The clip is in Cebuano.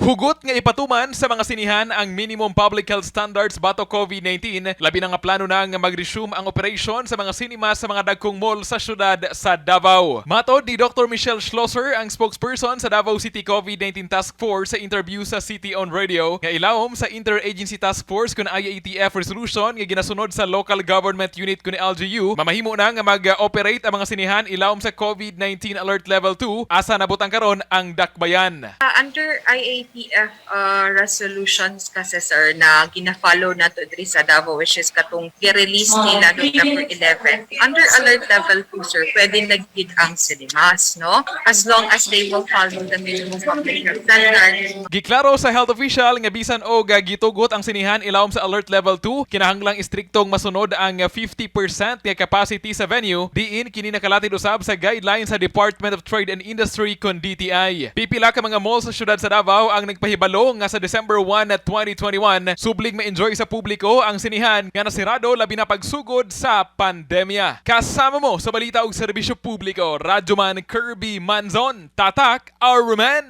Hugot nga ipatuman sa mga sinihan ang minimum public health standards batok COVID-19, labi na nga plano na nga mag-resume ang operation sa mga cinema sa mga dagkong mall sa syudad sa Davao. Matod ni Dr. Michelle Schlosser, ang spokesperson sa Davao City COVID-19 Task Force, sa interview sa City on Radio, nga ilawom sa Interagency Task Force kun IATF resolution nga ginasunod sa local government unit kun LGU, mamahimo na nga mag-operate ang mga sinihan ilawom sa COVID-19 Alert Level 2 asa nabutang karon ang Dakbayan. Under IATF resolutions kasi, sir, na gina-follow nato diri sa Davao, which is katong gi-release nila November 11. Under alert level 2, sir, pwede na gid ang cinemas, no? As long as they will follow the minimum public health standards. Giklaro sa health official nga bisan og gitugot ang sinihan ilawom sa alert level 2, kinahanglang istriktong masunod ang 50% nga capacity sa venue, diin kini nakalatid usab sa guidelines sa Department of Trade and Industry kon DTI. Pipila ka mga mall sa syudad sa Davao ang nagpahibalo nga sa December 1, 2021 subling ma-enjoy sa publiko ang sinihan nga nasirado labi na pagsugod sa pandemya. Kasama mo sa balita og serbisyo publiko, Radyoman Kirby Manzon, Tatak Arman.